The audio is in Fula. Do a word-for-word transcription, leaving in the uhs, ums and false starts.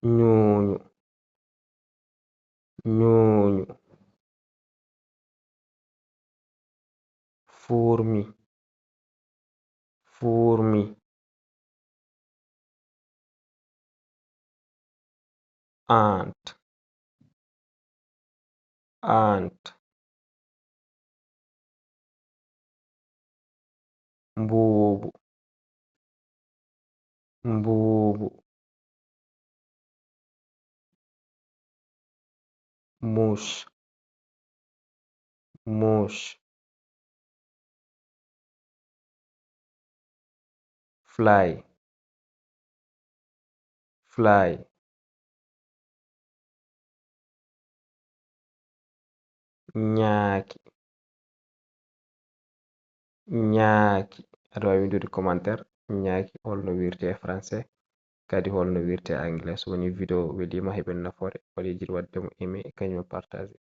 Ñuuñu. Ñuuñu. Fourmi. Fourmi. Ant. Ant. Mbuubu. Mbuubu. Mouche. Mouche. Fly. Fly. Ñaaki. Ñaaki. Aɗa waawi winndude commentaire, ñaaki holno wiirte e français, kadi holno wiirte e anglais. So woni video weliima, heɓen nafoore, waɗi jiɗi waɗde mo aimé, kañum e partage.